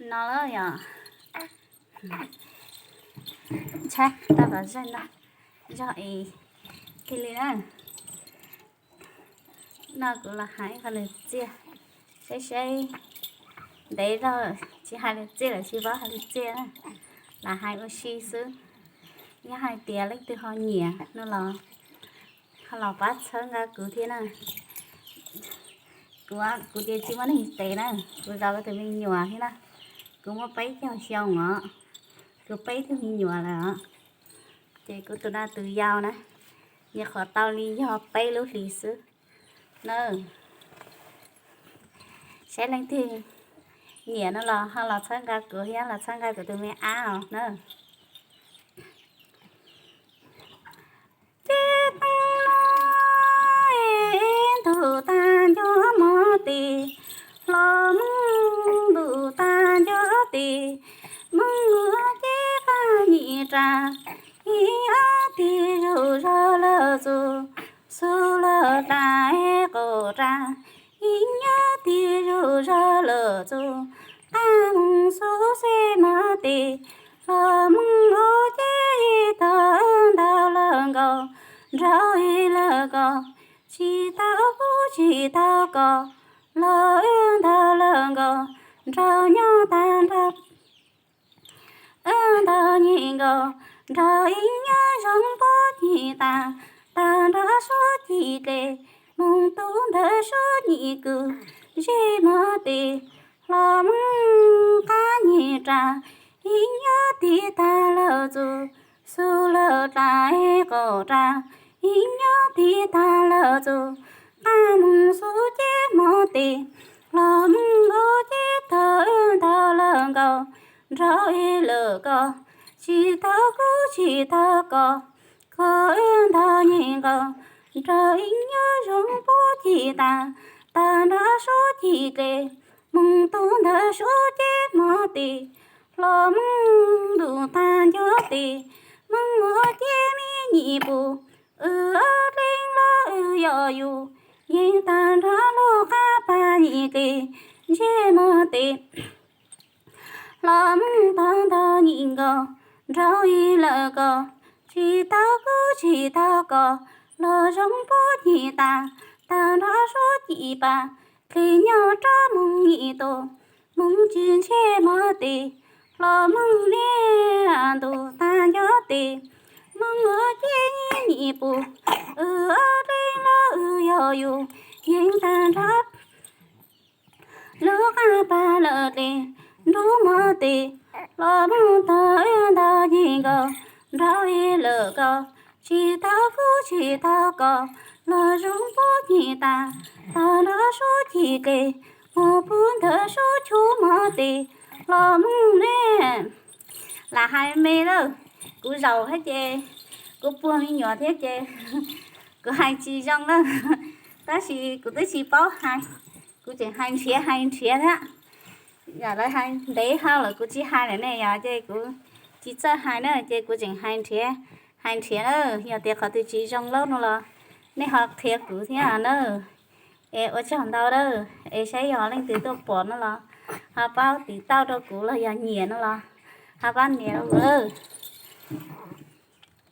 No lawm yom. Ntshai tau kom zeeg no, zog es kiag li na. No kuv los hais ib qho lus txiaj saib saib, ntev zog tsis hais lus txiaj lawm, tsis paub hais lus txiaj na, lam hais ua si xwb. Yog hais tias leej twg ho nyiam no los ho los pab txhawb nqa kuv thiab na. Kuv, kuv ces tsis muaj neeg tes na, kuv zov kuv tus me nyuam thiab na. Kuv muaj peb caug xyoo os, kuv peb tug me nyuam lawm os. Ces kuv tus dab tus yau na, nyuam qhuav tau li yog peb lub hlis xwb na. Saib leej twg nyiam no los ho los txhawb nqa kuv thiab los txhawb nqa kuv tus me ab os na. Ces tag no es ntuj tag nco hmo tes, hlo Hmoob ntuj tag nco tes, Hmoob ua ces qab nyim ras, ib ob tig zug zog lawm txus, xub lawm dlaim qaum ras, ib ob tig zug zog lawm txus, qab moos xub xeb hmo tes, hlo Hmoob ua ces ib tag wb ntaug lawm nkaus, nraug ib lawm ko, tsis tau kuv tsis tau koj, los wb ntaug lawm nkaus, nraug nyob tag nraug, wb ntaug nyim nkaus, nraug ib nyob zoo puag cim tas, tag nrho suab cim dles, moos tub ntawd suab nyim kws, zeb hmo tes, hlo Hmoob qab nyim ras, ib nyob tig tag lawm txus, xub lawm dlaim qaum ras, ib nyob tig tag lawm txus, qab moos xub ces hmo tes, hlo Hmoob ua ces tag wb ntaug lawm nkaus, nraug ib lawm ko, tsis tau kuv tsis tau koj, koj wb ntaug nyim nkaus, nraug ib nyob zoo puag cim tas, tag nrho suab cim dles, moos tub ntawd suab ces hmo tes, hlo Hmoob ntuj tag nco tes, Hmoob ua ces me nyim pus, wb ob leeg los wb yog yus, yeej tag nrho lub qab pas nyim tes, ntsej muag tes, hlo Hmoob tag ntaug nyim nkaus, nraug ib lawm ko, tsis tau kuv tsis tau koj, los zoo puag cim tas, tag nrho suab cim pas, dlig nyob rau moos nyim tus, moos tsis ntsej muag tes, hlo Hmoob niam ntuj tag nco tes, Hmoob ua ces me nyim pus, wb ob leeg los wb yog yus, yeej tag nrho lub qab pas lawm tes, nruab muag tes, hlo Hmoob tag wb ntaug nyim nkaus, nraug ib lawm ko, tsis tau kuv tsis tau koj, los zoo puag cim tas, tag nrho suab cim dles, mus pub ntawd suab tshub muag tes, hlo Hmoob ne. Lam hais me lawm, kuv zaum thiab ces, kuv puag me nyuam thiab ces kuv hais tsis zoo lawm, tab sis kuv twb tsis paub hais, kuv tseem hais nrhiav hais nrhiav thiab. Yam lawv hais ntev hau lawm kuv tsis hais lawm ne yom, ces kuv tsis txawj hais na, ces kuv tseem hais nrhiav, hais nrhiav na. Yog tias qhov twg tsis zoo laub no los nej ho qhia kuv thiab na. Es ua tsaug ntau lawm, es saib yog leej twg tuaj pom no los ho pab tiv tauj rau kuv los yog nyiam no los ho pab nias rau kuv lawm.